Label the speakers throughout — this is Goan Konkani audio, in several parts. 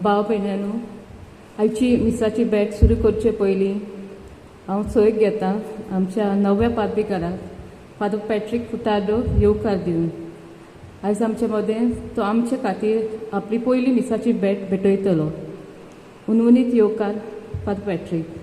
Speaker 1: भाव भयणांनो, आयची मिसाची भेट सुरू करचे पयलीं हांव सोय घेता आमच्या नव्या पाद्रीकाराक फादर पॅट्रीक फुटार्डो येवकार दिवन. आयज आमचे मदें तो आमचे खातीर आपली पयली मिसाची भेट भेटयतलो. उनउनीत येवकार फादर पॅट्रीक.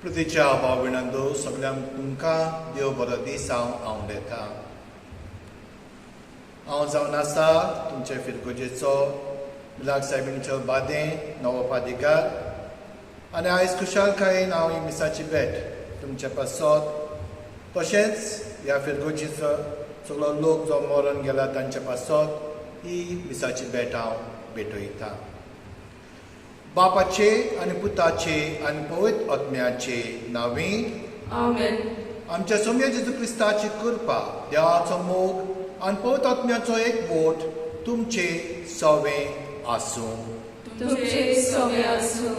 Speaker 2: पृथ्वीच्या भाव भयणांनो, सगल्यांक तुमकां देव बरो दीस हांव आवडटा. हांव जावन आसा तुमचे फिरगोजेचो मिलाग सायबिणीचो बादें नवो पादिकार आनी आयज खुशालकायेन हांव ही मिसाची भेट तुमचे पासत तशेंच ह्या फिरगोजेचो सगलो लोक जो मरण गेला तांचे पासत ही मिसाची भेट हांव भेटयता. बापाचे आनी पुताचे आनी पवित्र आत्म्याचे नांवी
Speaker 3: आमेन.
Speaker 2: आमच्या सोम्या जेजू क्रिस्ताची कृपा, देवाचो मोग आनी पवित्र आत्म्याचो एक वोट तुमचे सवे आसूं.
Speaker 3: तुमचे सवे आसूं.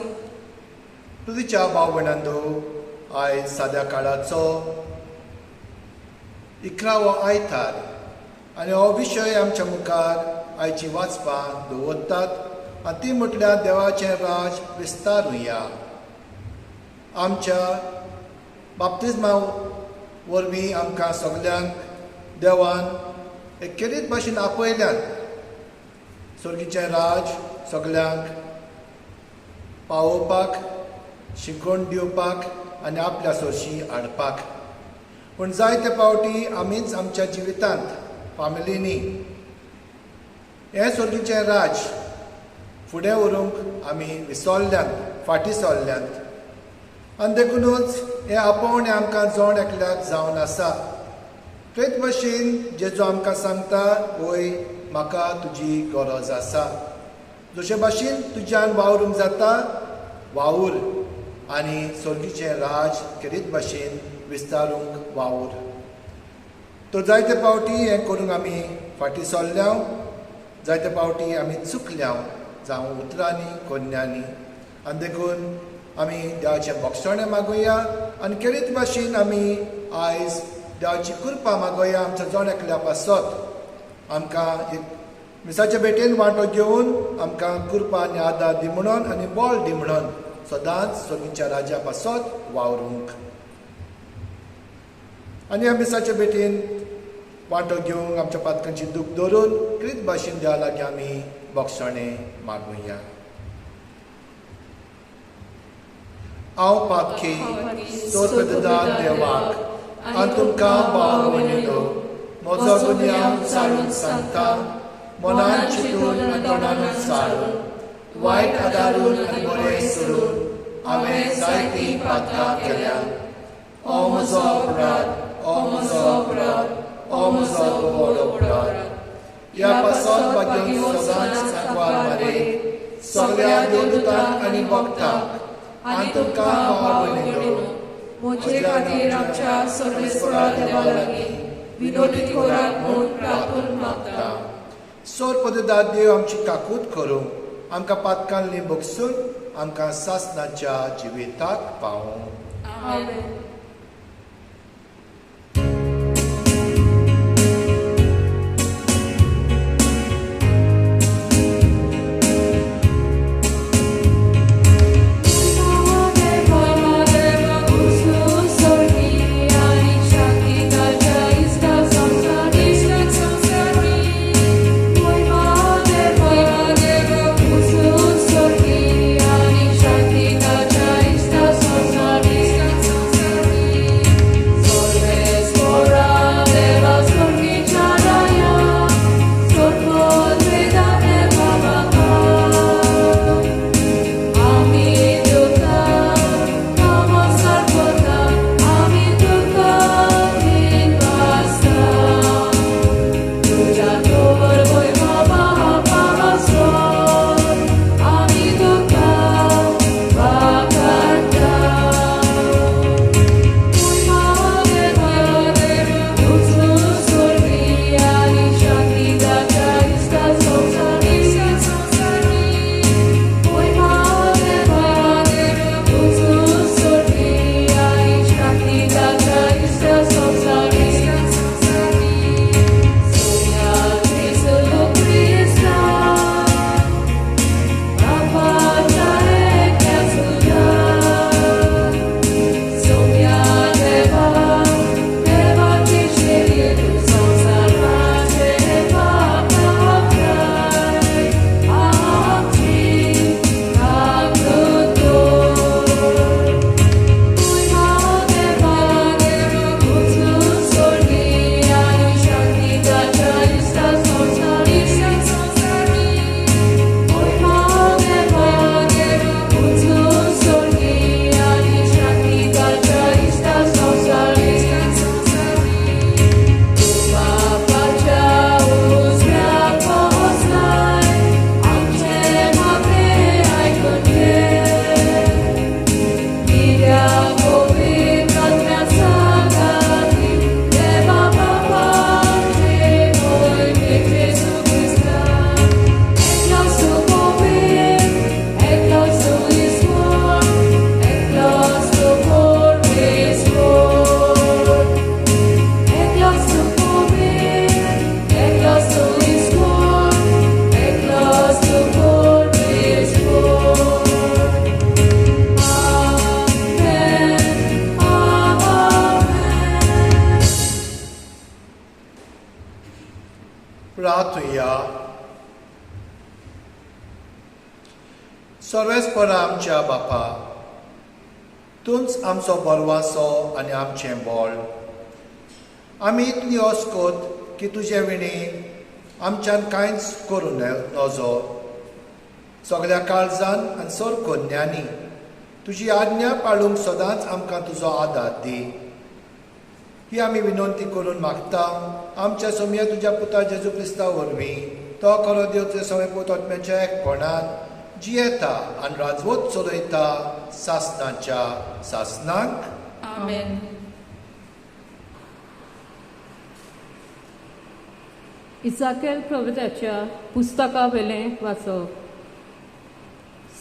Speaker 2: तुझ्या भाव भयणांनो, आयज साद्या काळाचो 11वो आयतार आनी हो विशय आमच्या मुखार आयची वाचपां दवरतात आनी ती म्हटल्यार देवाचें राज विस्तारुया. आमच्या बाप्तिज्मा वरवीं आमकां सगल्यांक देवान एक खेरीत भाशेन आपयल्यान स्वर्गीचें राज सगल्यांक पावोवपाक, शिकवण दिवपाक आनी आपल्या सोरशी हाडपाक. पूण जायते फावटी आमीच आमच्या जिवितांत फामिलींनी हें स्वर्गीचें राज फुडें व्हरूंक आमी विसरल्यांत, फाटीं सरल्यांत आनी देखुनूच हें आपोवणें आमकां जण एकल्याक जावन आसा. तेच भशेन जेजू आमकां सांगता, वय म्हाका तुजी गरज आसा, जशे भाशेन तुज्यान वावरूंक जाता वावर आनी स्वर्गीचें राज खेरीत भाशेन विस्तारूंक वावर. तर जायते फावटी हें करूंक आमी फाटीं सरल्या, जायते फावटी आमी चुकल्या, जावं उतरांनी कोन्यांनी. आनी देखून आमी देवाचें बक्षणें मागुया आनी खेरीत भाशेन आमी आयज देवाची कृपा मागुया आमच्या जण एकल्या पासत. आमकां एक मिसाच्या भेटेन वांटो घेवन आमकां कृपा आनी आदार दी म्हणून आनी बळ दी म्हणून सदांच स्वर्गीच्या राजा पासत वावरूंक. आनी ह्या मिसाच्या भेटेन वांटो घेवंक आमच्या पातकांची दूख धरून खेरीत भाशेन देवा लागीं आमी बक्षणें मागुया. हांव पातकी तोरपदार देवाक आनी तुमकां भाव भयणीनो म्हजो गुन्यांव सारून सांगता, मनान चिंतून आनी तोंडान सारून, वायट आदारून आनी बरें सोडून हांवें जायतीं पातकां केल्या. ओ म्हजो अपराध, ओ म्हजो अपराध, ओ म्हजो व्हड अपराध. ह्या पासत भाग्योन सदांच सांकवार मारे सगळ्या देवदूतांक आनी भक्तांक
Speaker 3: आनी तुमकां भाव भयणीनो म्हजे खातीर आमच्या सर्वेस्परा देवा लागीं विनोदी करात म्हूण प्रार्थून मागता.
Speaker 2: सोर पददात देव आमची काकूत करूं, आमकां पातकांनी बगसून आमकां सासनाच्या जिविताक पावूं.
Speaker 3: आमेन.
Speaker 2: सर्वेस्परा आमच्या बापा, तूंच आमचो बरवासो आनी आमचें बळ. आमी इतली अस्कोत की तुजे विणी आमच्यान कांयच करूं नजो. सगळ्या काळजान आनी सारको ज्ञानी तुजी आज्ञा पाळूंक सदांच आमकां तुजो आदार दी. ही आमी विनंती करून मागता आमच्या सोमया तुज्या पुता जेजू क्रिस्ता वरवीं. तो खरो देव तुज्या सगळे पूत आत्म्याच्या एकपणान जियेता आनी राजवत चलयता सासनाच्या सासनाक.
Speaker 3: आमेन.
Speaker 1: इजाकेल प्रवृत्याच्या पुस्तका वेलें वाचप.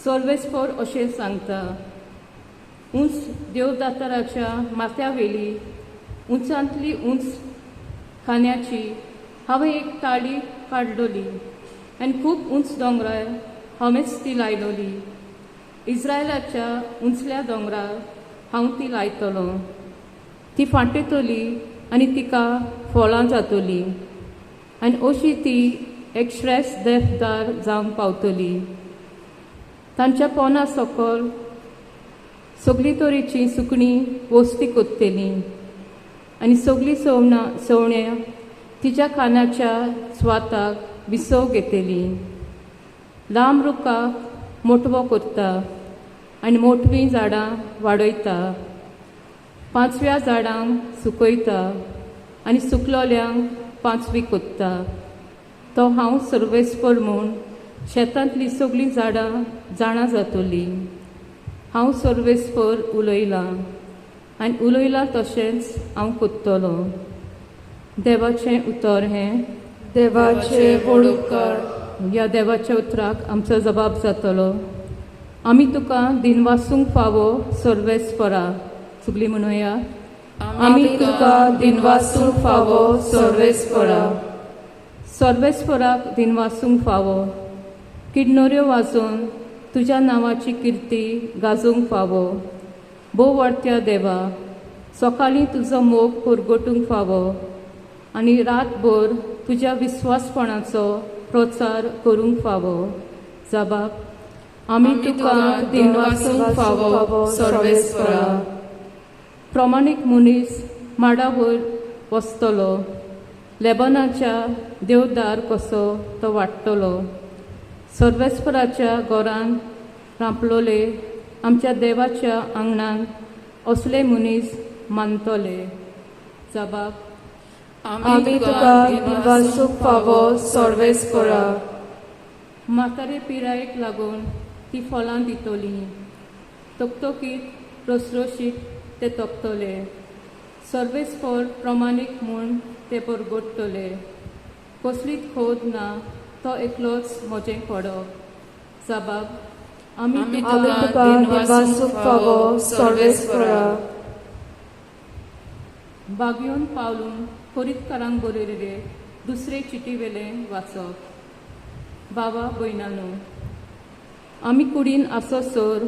Speaker 1: सर्वेस्पर अशें सांगता, उंच देवदाताराच्या माथ्या वेली उंचांतली उंच खांद्याची हांवें एक ताळी काडलोली आनी खूब उंच दोंगरार हांवेंच ती लायलोली. इस्रायलाच्या उंचल्या दोंगरार हांव ती लायतलो. ती फांटेतली आनी तिका फळां जातली आनी अशी ती एक श्रेश्ठ देफदार जावंक पावतली. तांच्या पोना सकल सगळी तरेचीं सुकणीं वस्ती कोत्तलीं आनी सगळीं सवण्यां तिच्या कानाच्या स्वाताक विसव घेतली. लांब रुखाक मोटवो करता आनी मोटवीं झाडां वाडयता. पांचव्या झाडांक सुकयता आनी सुकलोल्यांक पांचवी कोत्ता. तो हांव सर्वेस्पर म्हूण शेतांतलीं सगळीं झाडां जाणा जातलीं. हांव सर्वेस्पर उलयलां आनी उलयलां तशेंच हांव कोत्तलो. देवाचें उतर हें
Speaker 3: देवाचे व्हड उपकार.
Speaker 1: ह्या देवाच्या उतराक आमचो जबाब जातलो. आमी तुका दिनवासूंक फावो सर्वेस्परा. सगळीं म्हणुया,
Speaker 3: आमी तुका दिनवासूंक फावो सर्वेस्परा.
Speaker 1: सर्वेस्पराक दिनवासूंक फावो. किडनोऱ्यो वाजोवन तुज्या नांवाची किर्ती गाजोवंक फावो. भोव वाडत्या देवा, सकाळीं तुजो मोग परगटूंक फावो आनी रातभर तुज्या विस्वासपणाचो प्रचार करूंक फावो. जबाब, आमी तुका दिनवासूंक फावो
Speaker 3: सर्वेस्परा.
Speaker 1: प्रमाणीक मनीस माडावयर वसतलो, लेबनाच्या देवदार कसो तो वाडटलो. सर्वेस्पराच्या घरान रांपलोले आमच्या देवाच्या आंगणान असले मनीस मानतले. जबाब,
Speaker 3: आमी तुका दिनवासूंक फावो सर्वेस्परा.
Speaker 1: म्हातारे पिरायेक लागून ती फळां दितली, तकतकीत रसरशीत ते तोपतले. सर्वेस्पर प्रमाणीक म्हूण ते परगटतले. कसलीच खोद ना, तो एकलोच म्हजें पडप. जबाब, आमी
Speaker 3: तुका दिनवासूंक फावो सर्वेस्परा.
Speaker 1: बागयोन पावलून कोरीतकारांक बरयल्ले दुसरे चिटी वेलें वाचप. बाबा भयणानो, आमी कुडीन आसो सर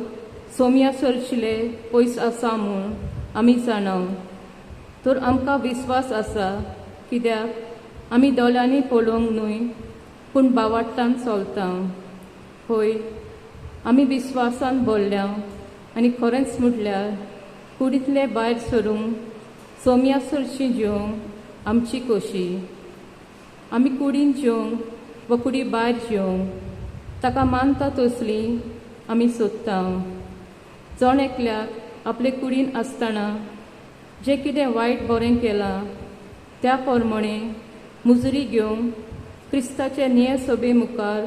Speaker 1: सोमया सरशिले पयस आसा म्हूण आमी जाणाव, तर आमकां विस्वास आसा, कित्याक आमी दोळ्यांनी पळोवंक न्हय पूण बावाट्टान चलता. हय, आमी विस्वासान भरल्या आनी खरेंच म्हटल्यार कुडींतले भायर सरूंक सोमया सरशी जेवंक आमची कोशी. आमी कुडीन जेवंक वा कुडी भायर जेवंक ताका मानता तसली आमी सोदता. जण एकल्याक आपले कुडीन आसतना जें कितें वायट बरें केलां त्या प्रमाणे मुजुरी घेवंक क्रिस्ताचे न्याय सभे मुखार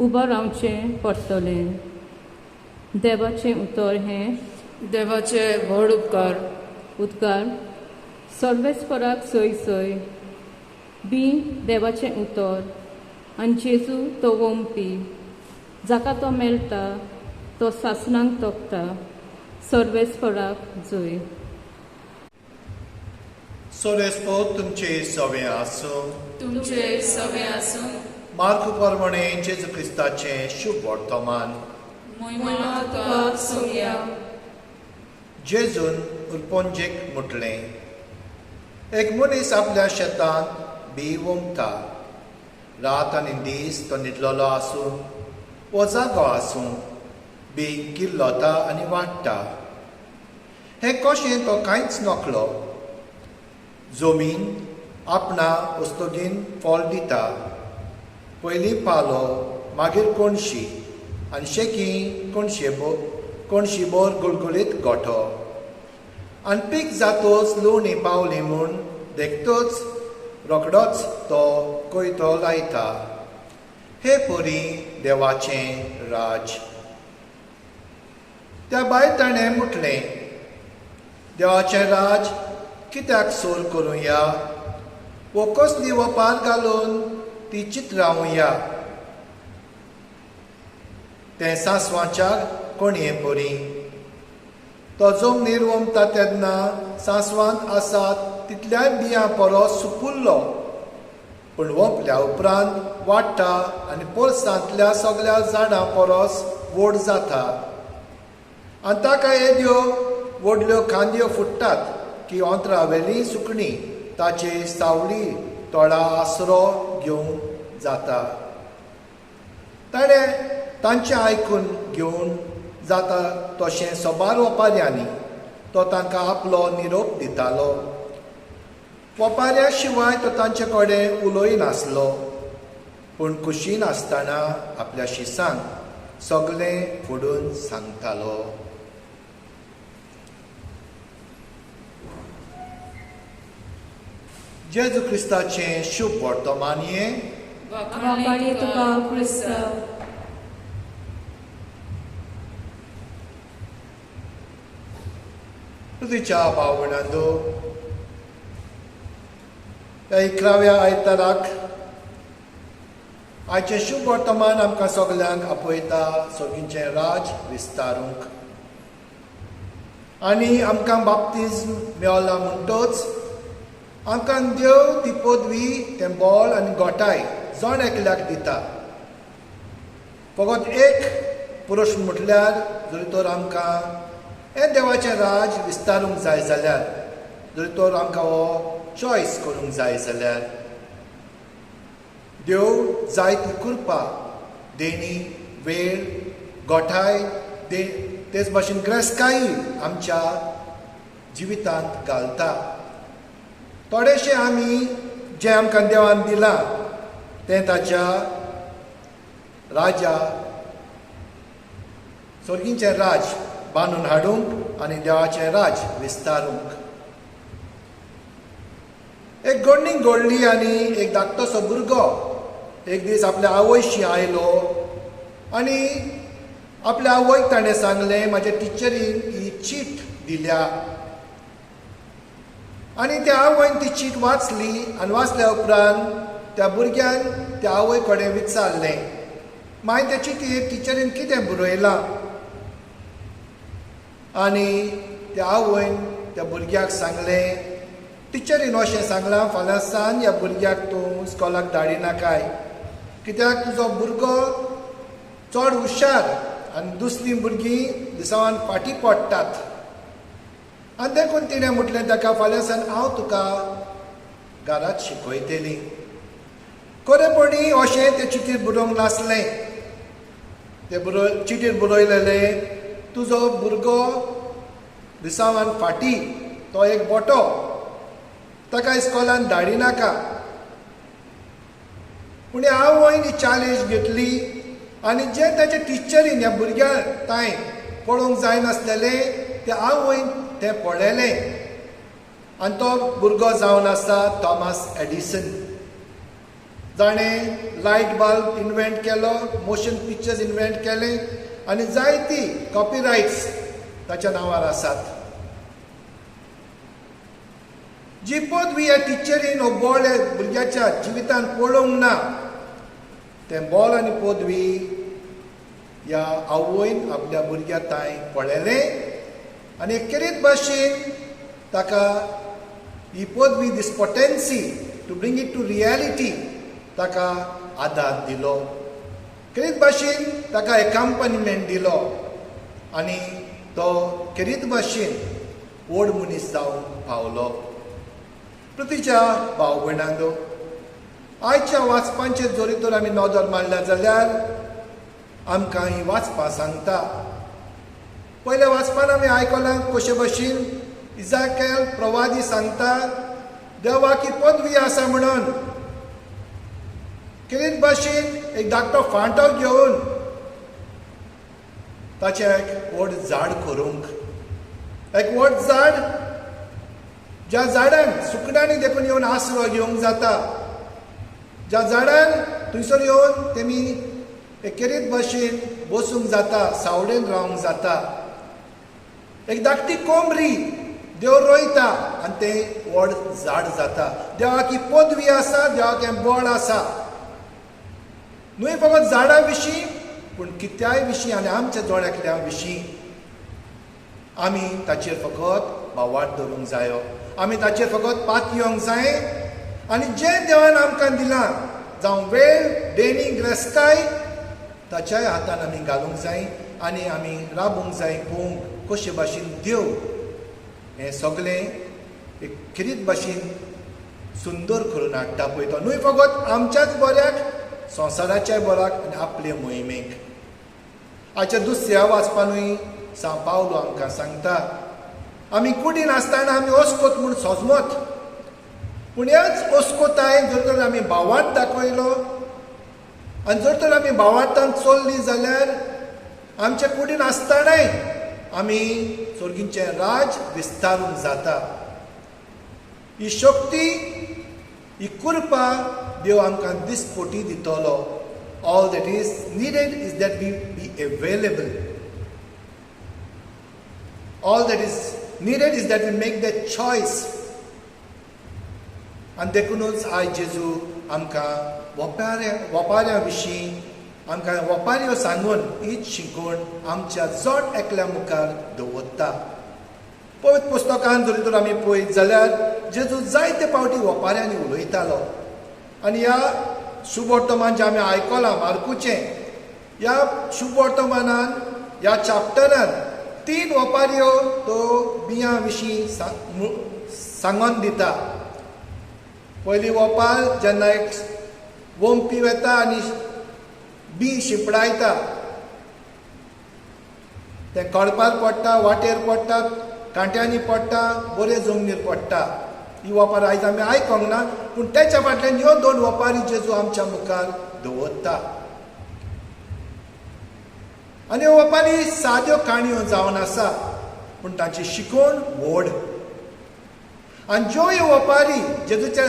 Speaker 1: उबो रावचें पडटलें. देवाचें उतर हें
Speaker 3: देवाचे व्हड उपकार.
Speaker 1: उद्गार, सर्वेस्पराक सोय सोय बी देवाचें उतर आनी जेजू तो वोमपी, जाका तो मेळटा तो सासणांक तोपता. सर्वेस्पराक जोय.
Speaker 2: सर्वेस्पर तुमचे सवे आसूं.
Speaker 3: तुमचे सवे आसूं.
Speaker 2: मार्क प्रमाणे जेजू क्रिस्ताचें शुभ वर्तमान.
Speaker 3: मोहिमा तुका सोमया.
Speaker 2: जेजून उरपोंजेक म्हटलें, एक मनीस आपल्या शेतांत बी वोमता. रात आनी दीस तो न्हिदलेलो आसूं वो जागो आसूं, बी किल्लता आनी वाडटा. हें कशें तो कांयच नकलो. जमीन आपणा वस्तुगीन फळ दिता. पयलीं पालो, मागीर कोणशी आनी शेकी कोणशीभर गुलगुलीत गोठो. आनी पीक जातोच लुवणी पावली म्हूण देखतोच रोखडोच तो कोयतो लायता. हे परी देवाचें राज. त्या भायर ताणें म्हटलें, देवाचें राज कित्याक सोर करुया वो कसली वपार घालून ती चित्रावया. तें सांसवाच्या कोणये परी. तो जमनीर वमता तेन्ना सांसवांत आसात तितल्याय बियां परस सुपुल्लो, पूण वपल्या उपरांत वाडटा आनी पोरसांतल्या सगळ्या झाडां परस व्हड जाता. आनी ताका येद्यो व्हडल्यो खांदयो फुट्टात की ओंतरावेली सुकणीं ताचे सावळी तोळा आसरो घेवंक जाता. ताणें तांचें आयकून घेवन जाता तशें सबार वपाऱ्यांनी तो तांकां आपलो निरोप दितालो. वपाऱ्या शिवाय तो तांचे कडेन उलयनासलो, पूण कुशीन आसतना आपल्या शिसांक सगळें फोडून सांगतालो. जेजू क्रिस्ताचें शुभ वर्तमान हें.
Speaker 3: वाखाणी तुका क्रिस्ता.
Speaker 2: तुझ्या भावणांदो ह्या 11व्या आयताराक आयचें शुभ वर्तमान आमकां सगल्यांक आपयता सर्गीचें राज विस्तारूंक आनी आमकां बाप्तिज्म मेवला म्हणटच आमकां देव ती पदवी तें बळ आनी गोठाय जण एकल्याक दिता. फकत एक पुरुश म्हटल्यार जरी तर आमकां हें देवाचें राज विस्तारूंक जाय जाल्यार, जरी तर आमकां हो चॉयस करूंक जाय जाल्यार देव जाय ती कृपा, देणी, वेळ, गोठाय, तेच भाशेन ग्रेस्काय आमच्या जिवितांत घालता. थोडेशें आमी जें आमकां देवान दिलां तें ताच्या राजा सर्गीचें राज बांदून हाडूंक आनी देवाचें राज विस्तारूंक. एक गोडणी गोडली आनी एक धाकटोसो भुरगो एक दीस आपल्या आवयशी आयलो आनी आपल्या आवयक ताणें सांगलें, म्हाज्या टिचरीन ही चीट दिल्या. आनी त्या आवयन ती चीट वाचली आनी वाचल्या उपरांत त्या भुरग्यान त्या आवय कडेन विचारलें, मागीर त्या चिटयेर टिचरीन कितें बरयलां? आनी त्या आवयन त्या भुरग्याक सांगलें, टिचरीन अशें सांगलां, फाल्यां सान ह्या भुरग्याक तूं इस्कॉलाक धाडिनाकाय, कित्याक तुजो भुरगो चड हुशार आनी दुसरीं भुरगीं दिसावान फाटीं पडटात. आनी देखून तिणें म्हटलें ताका, फाल्यां सान हांव तुका घरांत शिकयतली. खरेपणी अशें तें चिटीर बरोवंक नासलें. तें चिटीर बरयलेलें, तुजो भुरगो दिसावान फाटीं, तो एक बोटो, ताका इस्कॉलान धाडिनाका. पूण आवयन ही चॅलेंज घेतली आनी जें ताच्या टिचरीन ह्या भुरग्या तांय पळोवंक जायनासलेलें तें आवयन तें पळयलें. आनी तो भुरगो जावन आसा थॉमस एडिसन, जाणें लायट बल्ब इन्वेंट केलो, मोशन पिक्चर्स इन्वेंट केलें आनी जायती कॉपीरायट्स ताच्या नांवार आसात. जी पदवी ह्या टिचरीन हो बळ भुरग्याच्या जिवितान पळोवंक ना, तें बळ आनी पदवी ह्या आवयन आपल्या भुरग्या तांय पळयलें आनी खेरीत भाशेन ताका ही पदवी, this potency to bring it to reality, ताका आदार दिलो. खेरीत भाशेन ताका एकाम्पनिमेंट दिलो आनी तो खेरीत भाशेन व्हड मनीस जावन पावलो. प्रतिच्या भाव भयणांनो, आयच्या वाचपांचेर जरी तर आमी नदर मारल्या जाल्यार आमकां ही वाचपां सांगता. पयल्या वाचपान आमी आयकलां कशे भशेन इजाकेल प्रवादी सांगता देवाक ही पदवी आसा म्हणून. खेरीत भाशेन एक धाकटो फांटो घेवन ताचें एक व्हड झाड करूंक, एक व्हड झाड ज्या झाडान सुकण्यांनी देखून येवन आसरो घेवंक जाता, ज्या झाडान थंयसर येवन तेमी एक खेरीत भाशेन बसूंक जाता, सावळेन रावंक जाता. एक धाकटी कोमरी देव रोयता आनी तें व्हड झाड जाता. देवाक ही पदवी आसा, देवाक हें बळ आसा, न्हय फकत झाडां विशीं पूण कित्याय विशीं आनी आमच्या जण एकल्या विशीं. आमी ताचेर फकत भावार्थ दवरूंक जायो, आमी ताचेर फकत पातयेवंक जाय आनी जें देवान आमकां दिलां, जावं वेळ, देणी, ग्रेस्ताय, ताच्याय हातान आमी घालूंक जाय आनी आमी राबूंक जाय पळोवंक कशे भाशेन देव हें सगळें एक खेरीत भाशेन सुंदर करून हाडटा पळय तो, न्हय फकत आमच्याच बऱ्याक, संवसाराच्याय बऱ्याक आनी आपले मोहिमेक. आयच्या दुसऱ्या वाचपानूय सांव पावलो आमकां सांगता, आमी कुडीन आसतना आमी ओस्कोत म्हूण सोजमत, पूण ह्याच ओस्कोताय जर तर आमी भावार्थ दाखयलो आनी जर तर आमी भावार्थान चल्ली जाल्यार आमच्या कुडीन आसतनाय आमी सर्गीचें राज विस्तारूंक जाता. ही शक्ती, ही कृपा देव आमकां दिसपोटी दितलो. All that is needed is that we be available. All that is needed is that we make that choice. आनी देखुनूच आयज जेजू आमकां वपाऱ्या विशीं आमकां वपाऱ्यो सांगून हीच शिकोवण आमच्या जण एकल्या मुखार दवरता. पवित्र पुस्तकान जरी तर आमी पळयत जाल्यार जेजू जायते फावटी वपाऱ्यांनी उलयतालो. आनी ह्या शुभवर्तमान जें आमी आयकलां मार्कूचें, ह्या शुभवर्तमानान ह्या चॅप्टरान 3 वपाऱ्यो तो बियां विशीं सांगून दिता. पयली वपार जेन्ना एक वोमपी वेता आनी बी शिंपडायता, तें कळपार पडटा, वाटेर पडटा, कांट्यांनी पडटा, बरे जमनीर पडटा. ही वपार आयज आमी आयकोंक ना, पूण तेच्या फाटल्यान ह्यो 2 वपारी जेजू आमच्या मुखार दवरता. आनी ह्यो वपारी साद्यो काणयो जावन आसा, पूण तांची शिकवण व्हड. आनी ज्यो ह्यो वपारी जेजूच्या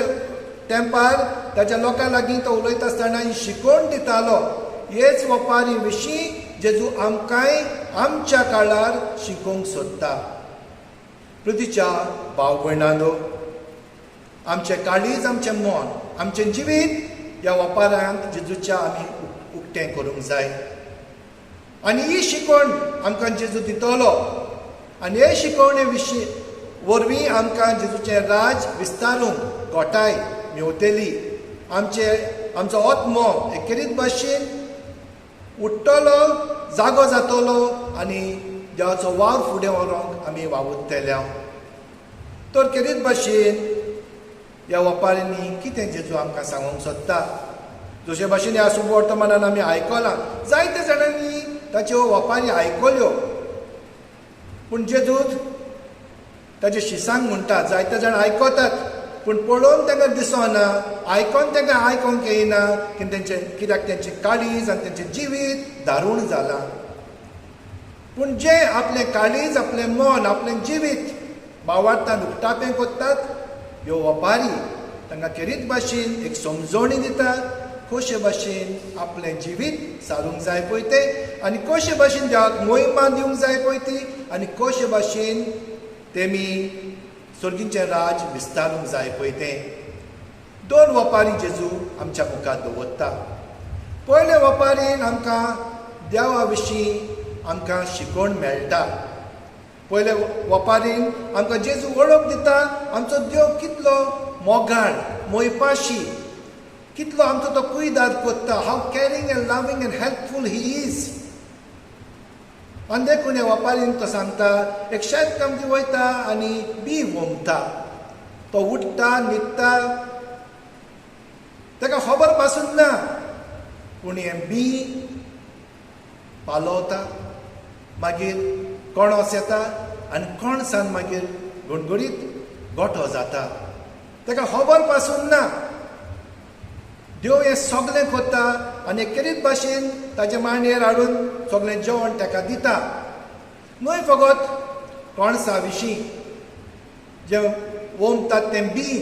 Speaker 2: तेंपार ताच्या लोकां लागीं तो उलयता आसतना ही शिकवण दितालो, हेच वपारी विशीं जेजू आमकांय आमच्या काळार शिकोवंक सोदता. पृथ्वीच्या भाव भयणांनो, आमचें काळीज, आमचें मन, आमचें जिवीत ह्या वपारांत जेजूच्या आमी उक्तें करूंक जाय. आनी ही शिकवण आमकां जेजू दितलो आनी हे शिकवणे विशीं वरवीं आमकां जेजूचें राज विस्तारूंक गोठाय मेवतली. आमचो आत्मो एकेरीत भाशेन उठ्ठलो, जागो जातलो आनी देवाचो वावर फुडें व्हरूंक आमी वावुरतले. तर खेरीत भाशेन ह्या वपारींनी कितें जेजू आमकां सांगूंक सोदता, जशे भाशेन ह्या शुभवर्तमानान आमी आयकलां, जायते जाणांनी ताच्यो वपारी आयकल्यो, पूण जेजू ताचे शिसांक म्हणटा जायते जाण आयकतात पूण पळोवन तांकां दिसना, आयकोन तांकां आयकोंक येयना, की तेंचें कित्याक तेंचें काळीज आनी तेंचें जिवीत दारूण जालां. पूण जे आपलें काळीज, आपलें मन, आपलें जिवीत भावार्थान उक्तापें करतात, ह्यो वपारी तांकां खेरीत भाशेन एक समजवणी दिता कशे भाशेन आपलें जिवीत सारूंक जाय पळय तें, आनी कशे भाशेन देवाक मोहिमा दिवंक जाय पळय ती, आनी कशे भाशेन तेमी सर्गीचें राज विस्तारूंक जाय पळय तें. 2 वपारी जेजू आमच्या मुखार दवरता. पयले वपारीन आमकां देवा विशीं आमकां शिकवण मेळटा. पयले वपारीन आमकां जेजू वळख दिता, आमचो देव कितलो मोगाळ, मोयपाशी, कितलो आमचो तो कुयदाद करता, how caring and loving and helpful he is. आनी देखून ह्या वपारीन तो सांगता, एक शेतकामती वयता आनी बी वोमता, तो उठ्ठा न्हिदता, ताका खबर पासून ना, पूण हें बी पालवता, मागीर कणोस येता आनी कणसान मागीर गणगणीत गोठो जाता, ताका खबर पासून ना. देव हें सगळें करता आनी खेरीत भाशेन ताचे मांडयेर हाडून सगळें जेवण ताका दिता. न्हय फकत कणसा विशीं जें वोमतात तें बी,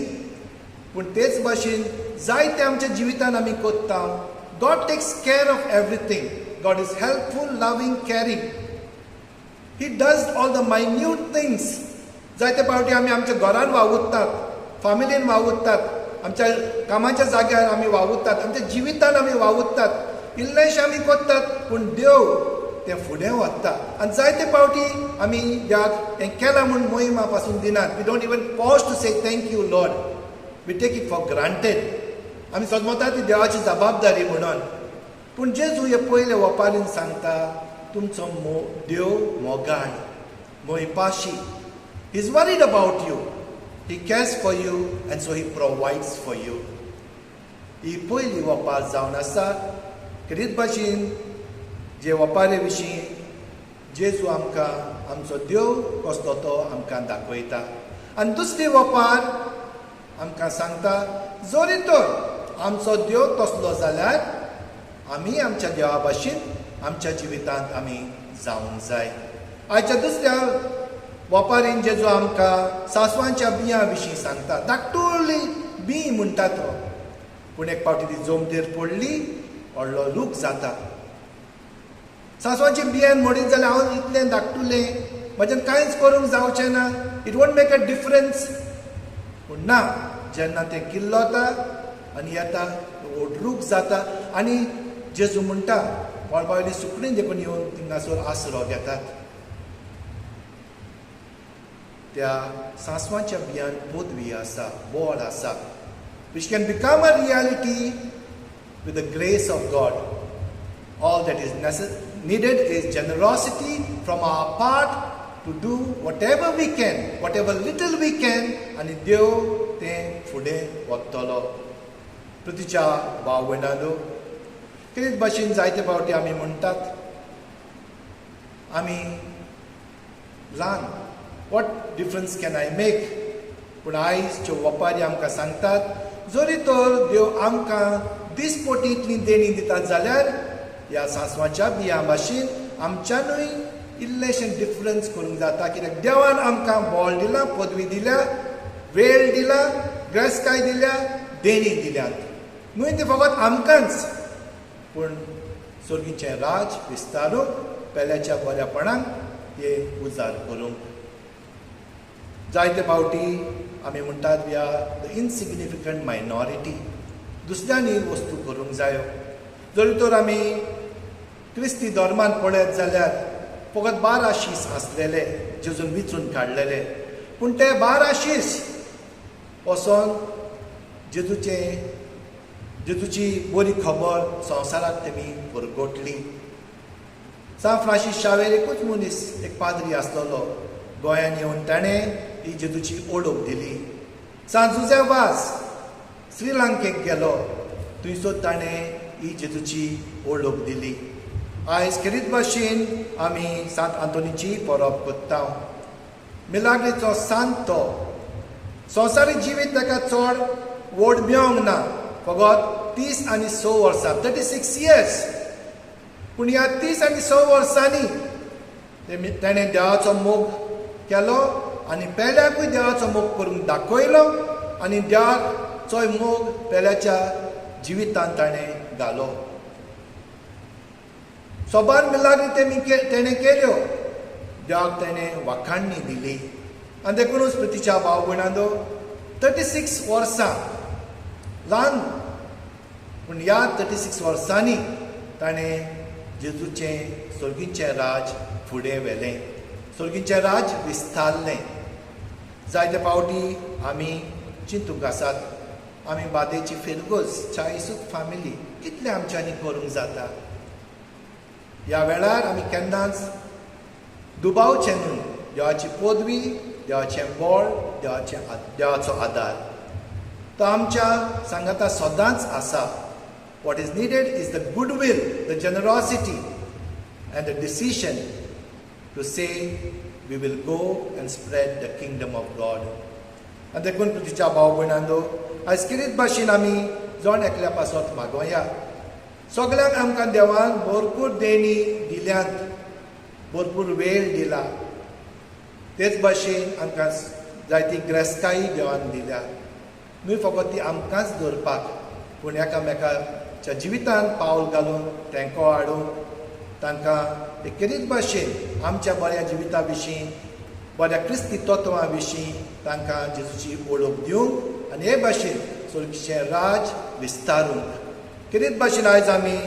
Speaker 2: पूण तेच भाशेन जायते आमच्या जिवितान आमी करता. God takes care of everything. God is helpful, loving, caring. He does all the minute things. जायते फावटी आमी आमच्या घरान वावुरतात, फामिलीन वावुरतात, आमच्या कामाच्या जाग्यार आमी वावुरतात, आमच्या जिवितान आमी वावुरतात, इल्लेशें आमी करतात, पूण देव तें फुडें व्हरता. आनी जायते फावटी आमी देवाक हें केलां म्हूण मोहिमा पासून दिनात. We don't even pause to say thank you Lord. We take it for granted. आमी समजता ती देवाची जबाबदारी म्हणून. पूण जेजू हे पयले वपारीन सांगता, तुमचो देव मोगाळ, मोयपाशी. He is worried about you. He cares for you and so he provides for you. ही पयली वपार जावन आसा. खेरीत भाशेन जे वपारे विशीं जेजू आमकां आमचो देव कसलो तो आमकां दाखयता. आनी दुसरी वपार आमकां सांगता, जरी तर आमचो देव तसलो जाल्यार आमी आमच्या देवा भाशेन आमच्या जिवितांत आमी जावंक जाय. आयच्या दुसऱ्या वपारीन जेजू आमकां सासवांच्या बियां विशीं सांगता. धाकटुली बी म्हणटा तो, पूण एक फावटी ती जमतेर पडली, व्हडलो रूख जाता. सासवांची बियान म्हणीत जाल्यार हांव इतलें धाकटुलें म्हज्यान कांयच करूंक जावचें ना, it won't make a difference. पूण ना, जेन्ना तें किल्लोता आनी येता व्हड रूख जाता आनी जेजू म्हणटा मळबावयलीं सुकणीं देखून येवन थिंगासर आसरो घेतात. त्या सांसवाच्या बियान पदवी आसा, बळ आसा, which can become a reality with the grace of God. All that is needed is generosity from our part to do whatever we can, whatever little we can, आनी देव तें फुडें वतलो. पृथ्वीच्या भाव भयणांनो, कितें भाशेन जायते फावटी आमी म्हणटात आमी ल्हान, what difference can I make? पूण आयज ज्यो वपारी आमकां सांगतात जरी तर देव आमकां दिसपोटी इतली देणी दितात जाल्यार ह्या सांसवाच्या बियां भाशेन आमच्यानूय इल्लेशें डिफरन्स करूंक जाता. कित्याक देवान आमकां बळ दिलां, पदवी दिल्या, वेळ दिला, ग्रेसकाय दिल्या, देणी दिल्यात. न्हय तें फकत आमकांच, पूण सर्गीचें राज विस्तारूंक, पेल्याच्या बऱ्यापणाक ते उजार करूंक. जायते फावटी आमी म्हणटात we are the insignificant minority, दुसऱ्यांनी वस्तू करूंक जायो. जरी तर आमी क्रिस्ती धर्मान पळयत जाल्यार फकत 12 शीस आसलेले जेजून विचून काडलेले, पूण ते 12 शीस वचोन जेजूची बरी खबर संवसाराक तेमी परगटली. सांत फ्रांसीस शावेर एकूच मनीस, एक पाद्री आसलेलो, गोंयान येवन ताणें ही जेजूची ओळख दिली. सांत जुझे वाज श्रीलंकेक गेलो, थंयसर ताणें ही जेजूची ओळख दिली. आयज खेरीत भाशेन आमी सांत आंतोनीची परब करता. मिलाग्रीचो सांत तो संवसारीक जिवीत ताका चड व्हड मेळोंक ना, फकत 36 वर्सां, 36 इयर्स. पूण ह्या 36 वर्सांनी ताणें देवाचो मोग केलो आनी पेल्याकूय देवाचो मोग करूंक दाखयलो आनी देवाचोय मोग पेल्याच्या जिवितांत ताणें घालो. सोबार मिलाग्री तेणें केल्यो, देवाक ताणें वाखाणणी दिली. आनी देखूनच प्रितीच्या भाव भयणांनो, 36 वर्सां ल्हान, पूण ह्या 36 वर्सांनी ताणें जेजूचें सर्गीचें राज फुडें व्हेलें, सर्गीचें राज विस्तारलें. जायते फावटी आमी चिंतूंक आसात आमी बादेची फिरगोज चाळीसूच फामिली कितलें आमच्यांनी करूंक जाता. ह्या वेळार आमी केन्नाच दुबावचें न्हय, देवाची पदवी, देवाचें बळ, देवाचो आदार तो आमच्या सांगाता सदांच आसा. What is needed is the goodwill, the generosity and the decision to say we will go and spread the kingdom of God. आनी देखून तुज्या भाव भयणांनो, आयज खेरीत भाशेन आमी जण एकल्या पासत मागोया. सगल्यांक आमकां देवान भरपूर देणी दिल्यात, भरपूर वेळ दिला, तेच भाशेन आमकां जायती ग्रेसकाय देवान दिल्या. न्हय फकत ती आमकांच दवरपाक, पूण एकामेकाच्या जिवितांत पावल घालून तेंको हाडून तांकां एक खेरीत भाशेन आमच्या बऱ्या जिविता विशीं, बऱ्या क्रिस्ती तत्वां विशीं तांकां जेजूची ओळख दिवंक आनी हे भाशेन सर्गीचें राज विस्तारूंक. खेरीत भाशेन आयज आमी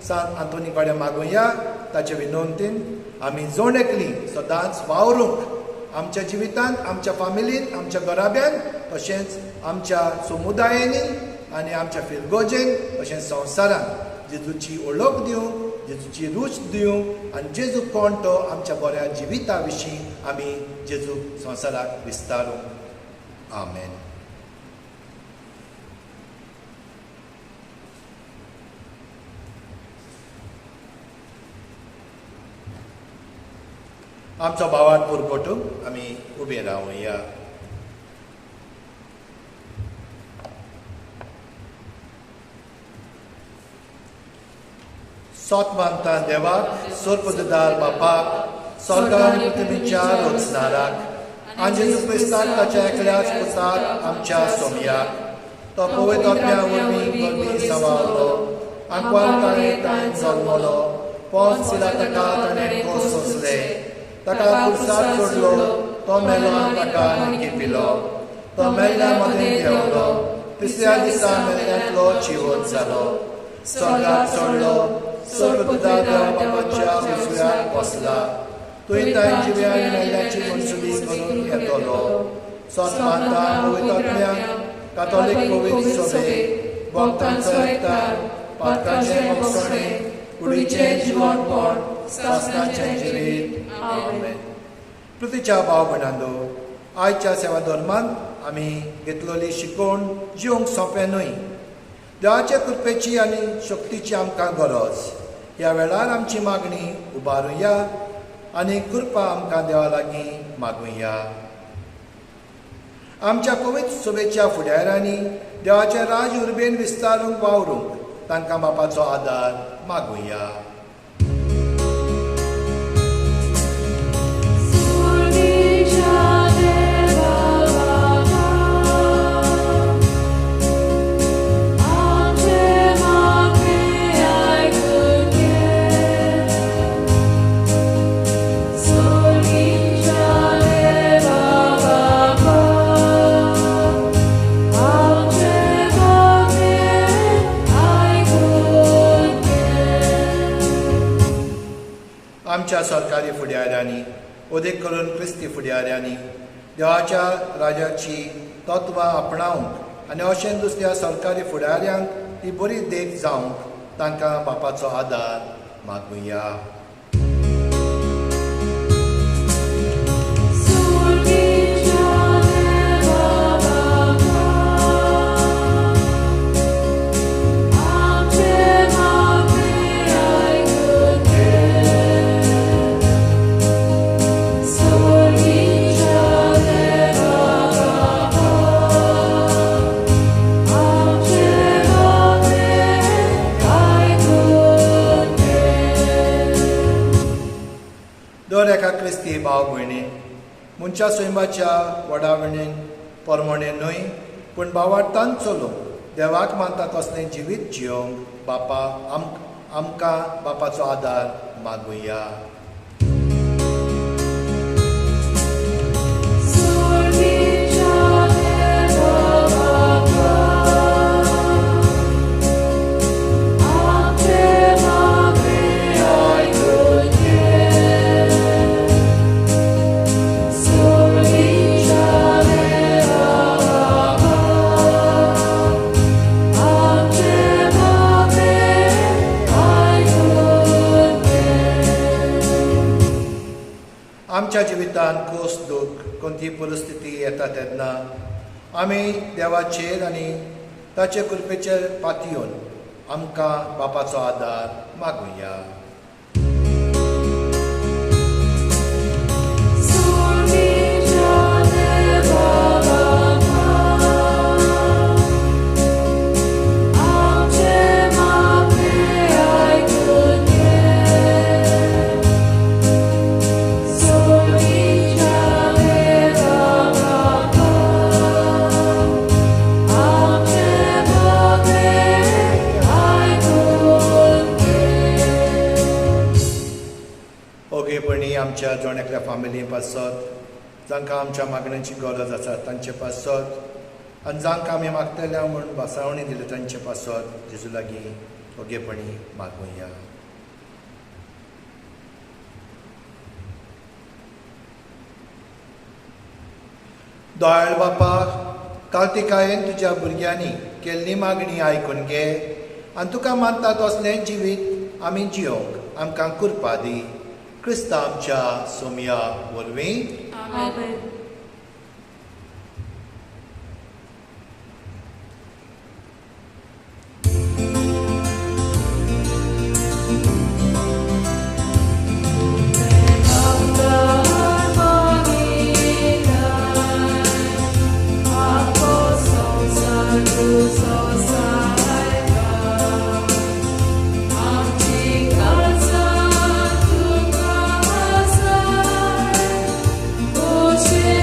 Speaker 2: सांत आंतोनी कडेन मागुया, ताचे विनवंतीन आमी जण एकली सदांच वावरूंक आमच्या जिवितांत, आमच्या फामिलींत, आमच्या घराब्यांत, तशेंच आमच्या समुदायांनी आनी आमच्या फिरगोजेन, तशेंच संवसारांत जेजूची ओळख दिवंक, जेजूची रूच दिवंक आनी जेजू कोण तो आमच्या बऱ्या जिविता विशीं आमी जेजू संवसाराक विस्तारूंक. आमेन. आमचो भावार्थ पुरगोटूंक आमी उबे रावया. सोत मानता देवाक, सोरपददार बापाक, स्वर्गार पृथ्वीच्या रचणाराक, आनी जेजू क्रिस्ताक ताच्या एकल्याच पुताक आमच्या सोमयाक, तो पवित्र आत्म्या वरवीं गर्भी सवारलो, आंकवार ताणें ताणें जल्मलो, पोंस पिलाताका ताणें खोस सोंसले, ताका पुरसार सोडलो, तो मेलो आनी ताका लिपिलो. तो मेल्ल्या मदें देंवलो, तिसऱ्या दिसा मेल्ल्यांतलो जिवंत जालो, स्वर्गार चडलो, स्वर्गदूता देवा बापाच्या उजव्याक बसला. थंय तांय जिव्या आनी मेल्ल्याची मनसुली करून येतलो. सत मानता पवित्र कातोलीक पवित्र सभेक, भक्तांचो एकतार, पातकाचें भोगसणें, कुडीचें जिवनपण, सासणाचें जिवीत. आमेन. पृथ्वीच्या भाव भयणांनो, आयच्या सेवा धर्मांत आमी घेतलेली शिकवण जिवंक सोंपें न्हय. देवाचे कृपेची आनी शक्तीची आमकां गरज. ह्या वेळार आमची मागणी उबारुया आनी कृपा आमकां देवा लागीं मागुया. आमच्या पवित्र सभेच्या फुडाऱ्यांनी देवाचें राज उर्बेन विस्तारूंक वावरूंक तांकां बापाचो आदार मागुया. आमच्या सरकारी फुडाऱ्यांनी, अदीक करून क्रिस्ती फुडाऱ्यांनी देवाच्या राजाची तत्वां आपणावंक आनी अशें दुसऱ्या सरकारी फुडाऱ्यांक ती बरी देख जावंक तांकां बापाचो आदार मागुया. दर एका क्रिस्ती भाव भयणी मनशा सैमाच्या वडावणेन परमणे न्हय पूण भावार्थान चलूंक देवाक मानता तसलें जिवीत जियोंक बापा आमकां बापाचो आदार मागुया. आमच्या जिवितांत खोस दूख कोणती परिस्थिती येता तेन्ना आमी देवाचेर आनी ताचे कृपेचेर पातयेवन आमकां बापाचो आदार मागुया. आमच्या जण एकल्या फामिली पासत, जांकां आमच्या मागण्यांची गरज आसा तांचे पासत आनी जांकां आमी मागतल्या म्हूण भासावणी दिली तांचे पासत जेजू लागीं ओगेपणी मागुया. दयाळ बापा, कार्तिकायेन तुज्या भुरग्यांनी केल्ली मागणी आयकून घे आनी तुका मानता तसलें जिवीत आमी जियोंक आमकां कृपा दी. क्रिस्ता आमच्या सोमया वरवीं.
Speaker 3: आमेन.
Speaker 4: Oh,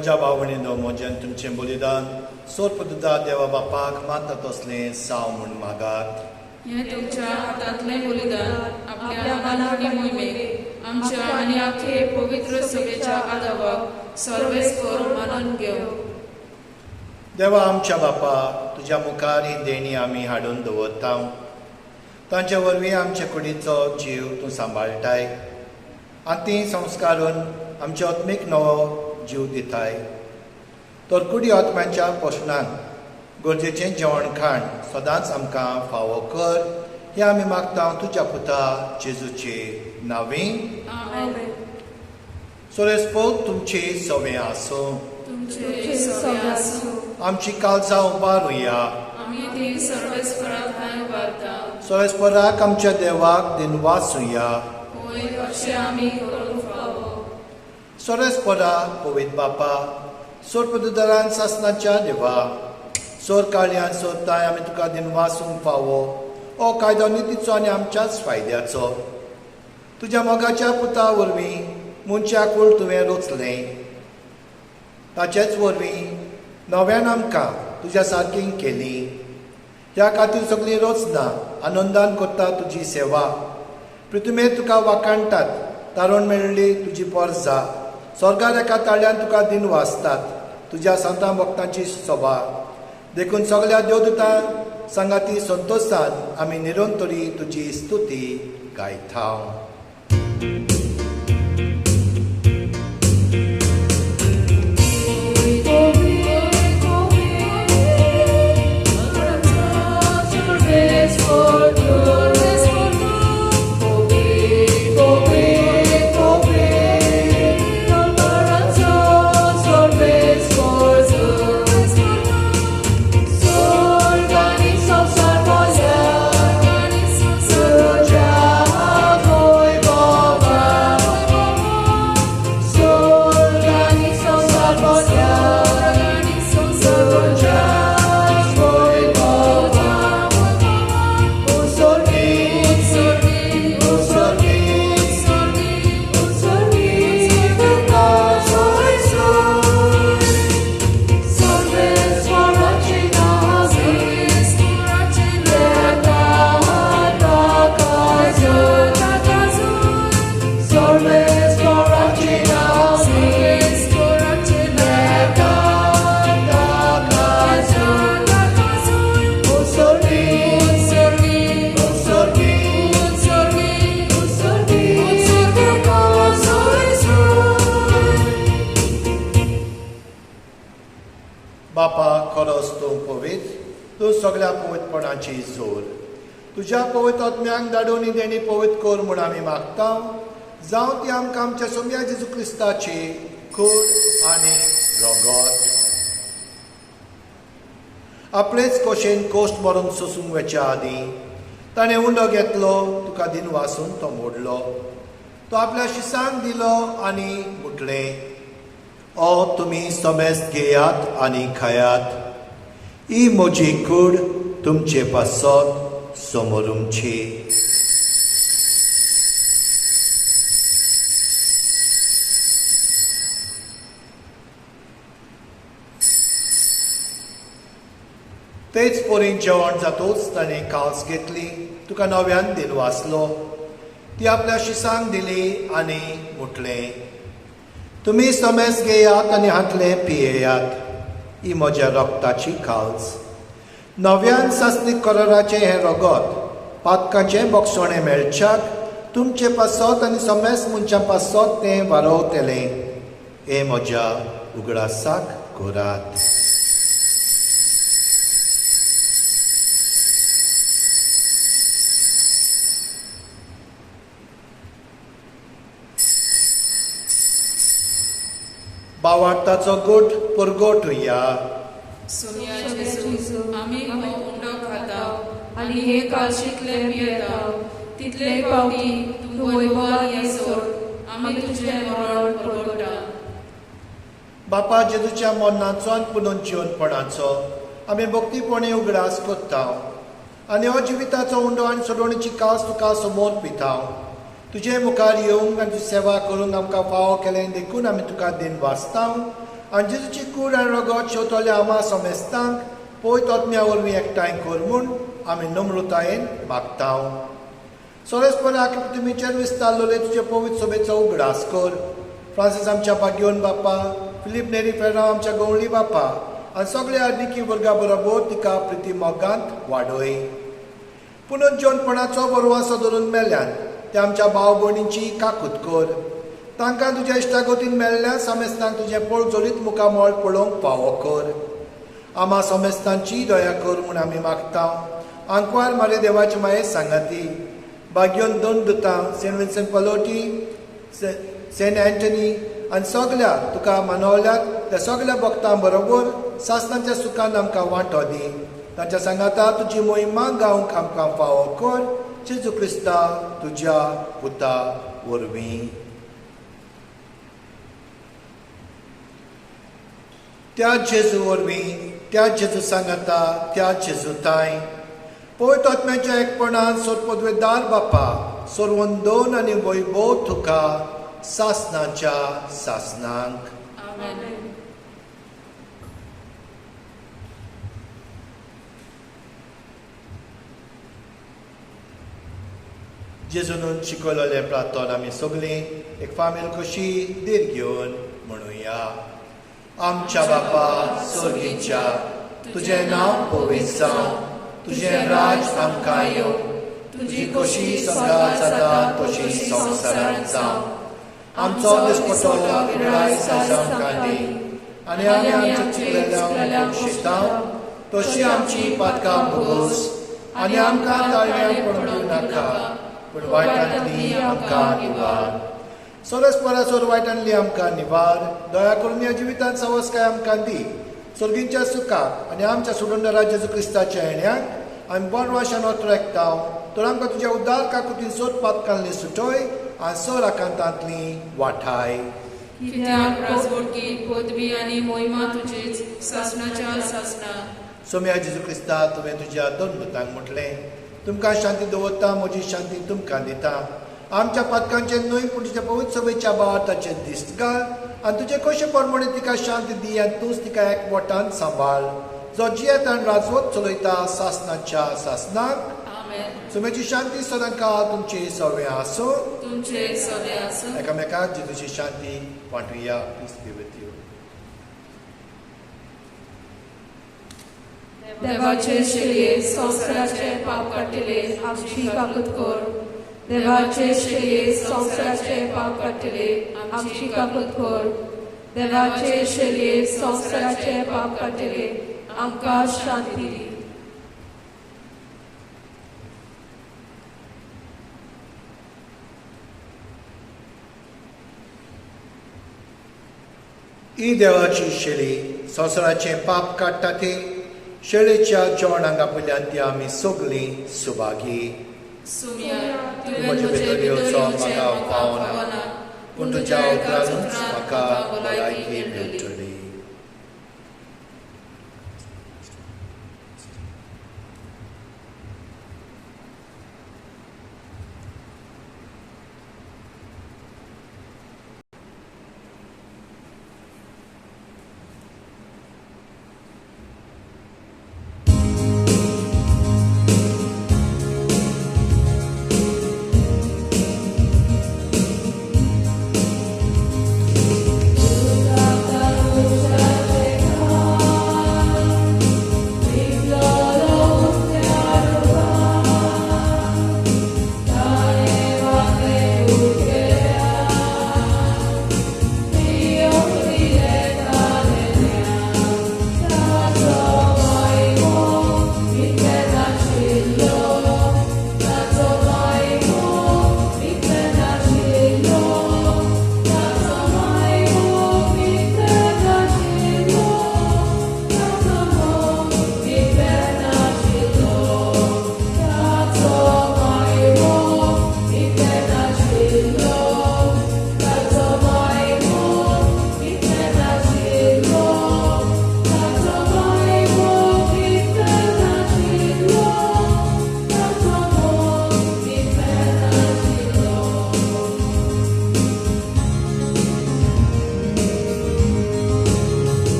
Speaker 2: म्हज्या भावणीनो, म्हजें तुमचें बलिदान सोरपदुदा देवा बापाक मानता तसलें साव म्हूण मागात.
Speaker 3: हें तुमच्या हातांतलें बलिदान आपल्या मानाक मोहिमेक आमच्या आनी आखे पवित्र सभेच्या आदावाक सर्वेस्पर मानून घेव.
Speaker 2: देवा आमच्या बापा, तुज्या मुखार ही देणी आमी हाडून दवरता. तांचे वरवीं आमचे कुडीचो जीव तूं सांबाळटाय आनी ती संस्कारून आमचे आत्मीक नवो जीव दिताय. तर कुडी आत्म्यांच्या पोशणान गरजेचें जेवण खाण सदांच आमकां फावो कर, हें आमी मागता तुज्या पुता जेजूचे नांवी. सोरेस्पोत तुमची सवे आसूं. आमची काळजां उबारुया. सोरेस्पराक आमच्या देवाक दिनवासुया. सोरेस्परा पवित्र बापा, सोरपदुदरान सासनाच्या देवा, सोर काळयान सोरताय आमी तुका दिनवासूंक फावो. हो कायदो नितीचो आनी आमच्याच फायद्याचो. तुज्या मोगाच्या पुता वरवीं मनशा कूळ तुवें रचलें, ताचेच वरवीं नव्यान आमकां तुज्या सारकी केली. ह्या खातीर सगळीं रचना आनंदान करता तुजी सेवा. पृथ्वीर तुका वाखाणटात, तारण मेळ्ळी तुजी पोरजा. स्वर्गार एका ताळ्यान तुका दिन वाचतात तुज्या संतां भक्तांची सभा. देखून सगळ्या देवदूतां सांगाती संतोशान आमी निरंतरी तुजी स्तुती गायता. बापा, खरोच तूं पवित्र, तूं सगळ्या पवित्रपणाची जोर. तुज्या पवित्र आत्म्यांक धाडून ही देणी पवित्र कर म्हूण आमी मागता. जावं ती आमकां आमच्या सोम्या जेजू क्रिस्ताची कूड आनी रगत. आपलेच कोशेन कोश्ट मरून सोसूंक वचच्या आदीं ताणें उंडो घेतलो, तुका दिन वासून तो मोडलो, तो आपल्या शिसांक दिलो आनी म्हटलें, ओ तुमी समेस्त घेयात आनी खायात, ही म्हजी कूड तुमचे पासत समोरुमची. तेच परी जेवण जातूच ताणें कास घेतली, तुका नव्यान दिन वाचलो, ती आपल्या शिसांक दिली आनी म्हटलें, तुमी समेस घेयात आनी हांतलें पियेयात, ही म्हज्या रक्ताची काल्स. नव्यान सासणीक कराराचें हें रगत पातकाचें बक्षणें मेळच्याक तुमचे पासत आनी समेस मनशां पासत तें वारोवतलें. हें म्हज्या उगडासाक करात. बावार्ताचो गोट परगोट उया.
Speaker 3: सोनिया जेजू, आमी हो उंडो खाता आनी हे काळशींतले पियेता, तितले पावटी तूं वैभवान येसोर आमी तुजें मरण परगोटा.
Speaker 2: बापा जेजूच्या मरणाचो आनी पुनर्जिवनपणाचो आमी भक्तीपणी उगडास करता आनी हो जिविताचो उंडो आनी सोडवणीची कास तुका समोर पिता. तुजे मुखार येवंक आनी तुजी सेवा करूंक आमकां फावो केलें देखून आमी तुका दिन वाचता आनी जेजूची कूड आनी रगत शेवतल्या आमा समेस्तांक पवित्र आत्म्या वरवीं एकठांय कर म्हूण आमी नम्रतायेन मागता. सोरेसपणाक तुमीचेर विस्तारलेले तुजे पवित्र सभेचो उगडास कर. फ्रांसीस आमच्या भाग्योन बापा, फिलीप नेरी फेर्नांव आमच्या गवळी बापा आनी सगळ्या आर्निकी वर्गा बरोबर तिका प्रिती मोगांत वाडय. पुनर्जीवनपणाचो बरवासो धरून मेल्यान ते आमच्या भाव भयणींची काकूत कर. तांकां तुज्या इश्टागतीन मेल्ल्या समेस्तांक तुजें पळजोरीत मुखामळ पळोवंक फावो कर. आमा समेस्तांची दया कर म्हूण आमी मागता. आंकवार मारे देवाचे माये सांगाती भाग्योन दोन दुतां Saint Vincent Pallotti, Saint Anthony आनी सगल्या तुका मनवल्यात त्या सगल्या भक्तां बरोबर सासणाच्या सुखान आमकां वांटो दी. तांच्या सांगाता तुजी मोहिमा गावंक आमकां फावो कर. जेजू क्रिस्ता तुज्या पुता वरवीं. त्या जेजू वरवीं, त्या जेजू सांगाता, त्या जेजू ताय पवित्र आत्म्याच्या एकपणान सोरपदवेदार बापा सर्वंदोन आनी वैभव तुका सासनाच्या सासनांक.
Speaker 3: आमेन.
Speaker 2: जेजून शिकवलेलें प्रार्थना आमी सगळीं एक फामील कशी धीर घेवन म्हणुया. आमच्या बापा स्वर्गीच्या, तुजें नांव पवित्र जावं, तुजें राज आमकां येवं, तुजी कशी स्वर्गात जाता तशी संवसारांत जावं. आमचो दिसपटो आयज आमकां दी आनी आमी आमच्या चुकलेल्यांक शिता तशी आमची पातकां भोगोस आनी आमकां ताळण्यांक पडून दिवं नाका, पूण वायटांतली आमकां निवार. सोरस परासोर वायटांतली आमकां निवार. दया करून ह्या जिवितांत सवसकाय आमकां दी. स्वर्गींच्या सुखाक आनी आमच्या सुडंडरा जेजू क्रिस्ताच्या येण्याक आमी बनवाशान ओतरेकता. तर आमकां तुज्या उदार काकुतीन सोद पातकांतली सुटय आनी सोर आकांतांतली वाठाय.
Speaker 3: कित्याक राजवटकी पदवी आनी मोहिमा तुजीच सासणाच्या सासणा.
Speaker 2: सोम्या जेजू क्रिस्ता, तुवें तुज्या दोन दुतांक म्हटलें, तुमकां शांती दवरता, म्हजी शांती तुमकां दिता. आमच्या पातकांचेर न्हय पूण तुज्या पवित्र सभेच्या भावार्थाचेर दिश्ट घाल आनी तुजे कशे प्रमाणे तिका शांती दी आनी तूंच तिका एकवटान सांबाळ, जो जियेत आनी राजवट चलयता सासणाच्या सासणाक.
Speaker 3: आमेन.
Speaker 2: सुमेची शांती सदांकाळ तुमची सवे आसूं.
Speaker 3: तुमचे सवे आसूं.
Speaker 2: एकामेकाक जेजूची शांती वांटुया. Peace be with you.
Speaker 3: देवाचे शेलये संवसाराचे पाप काडटले आमची काकूत कर. देवाचे शेलये संवसाराचे पाप काडटले आमची काकूत कर. देवाचे शेलये संवसाराचे पाप काडटले आमकां शांती दी.
Speaker 2: ही देवाची शेळी संवसाराचें पाप काडटा ती शेळीच्या जेवणाक आपल्यान ती आमी सगळीं सुभागी.
Speaker 3: सुम्या, तुवें
Speaker 2: म्हजे
Speaker 3: म्हजे
Speaker 2: भितर
Speaker 3: भितर
Speaker 2: येवचो
Speaker 3: येवचें
Speaker 2: म्हाका
Speaker 3: म्हाका
Speaker 2: फावना,
Speaker 3: फावना,
Speaker 2: पूण
Speaker 3: पूण
Speaker 2: तुज्या
Speaker 3: तुज्या एकाच
Speaker 2: उतरानूच
Speaker 3: उतरान
Speaker 2: म्हाका
Speaker 3: म्हाका
Speaker 2: भलायकी
Speaker 3: भलायकी मेळटली.
Speaker 2: मेळटली.
Speaker 3: Thank you.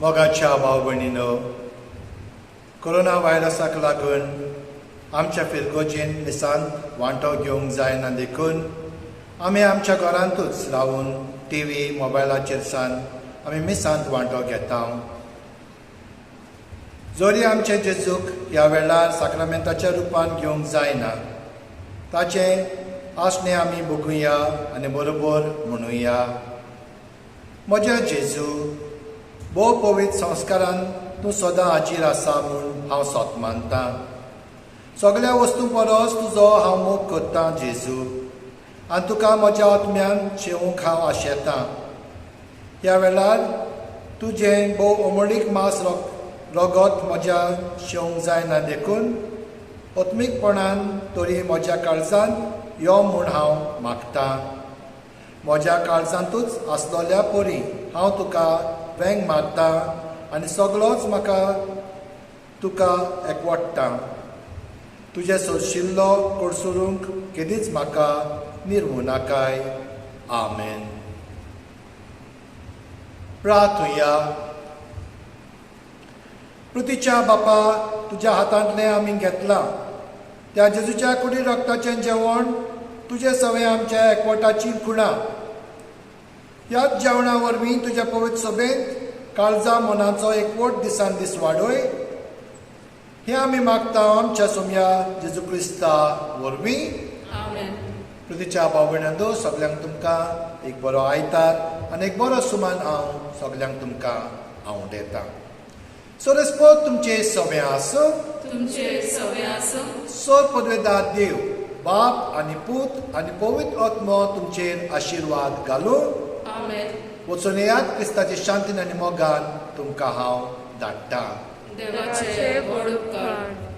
Speaker 2: मोगाच्या भाव भयणीनो, कोरोना व्हायरसाक लागून आमच्या फिरगोजेन मिसांत वांटो घेवंक जायना देखून आमी आमच्या घरांतूच रावन टी व्ही मोबायलाचेर सान आमी मिसांत वांटो घेता. जरी आमचे जेजूक ह्या वेळार साक्रामेंताच्या रुपान घेवंक जायना, ताचें आसणें आमी बघुया आनी बरोबर म्हणुया. म्हज्या जेजू, भोव पवित्र संस्कारान तूं सदां हाजीर आसा म्हूण हांव सोत मानतां. सगळ्या वस्तूं परस तुजो हांव मोग करतां जेजू, आनी तुका म्हज्या आत्म्यान शेवूंक हांव आशेतां. ह्या वेळार तुजें भोव अमोलीक मास रगत म्हज्या शेवंक जायना देखून आत्मीकपणान तरी म्हज्या काळजान यो म्हूण हांव मागतां. म्हज्या काळजांतूच आसलोल्या परी हांव तुका वेंग मारता आनी सगळोच म्हाका तुका एकवटता. तुजें सोशिल्लो कडसरूंक केदीच म्हाका निर्मू नाकाय. आमेन. प्रार्थुया. पृथ्वीच्या बापा, तुज्या हातांतलें आमी घेतलां त्या जेजूच्या कुडी रक्ताचें जेवण तुजे सवें आमच्या एकवटाची खुणां. ह्याच जेवणा वरवीं तुज्या पवित्र सभेंत काळजा मनाचो एकवट दिसान दीस वाडय, हें आमी मागता आमच्या सोमया जेजू क्रिस्ता वरवीं. पृथ्वीच्या भाव भयणांनो, सगल्यांक तुमकां एक बरो आयतार आनी एक बरो सुमान हांव सगल्यांक तुमकां आवडयतां. सोरेस्पोत तुमचे सवें आसूं,
Speaker 3: तुमचे सवें आसूं.
Speaker 2: सोर पदवेदार देव बाप आनी पूत आनी पवित्र आत्मो तुमचेर आशिर्वाद घालूं.
Speaker 3: आमेन.
Speaker 2: वचून येयात, क्रिस्ताचे शांतीन आनी मोगान तुमकां हांव धाडटा.
Speaker 3: देवाचे व्हड उपकार.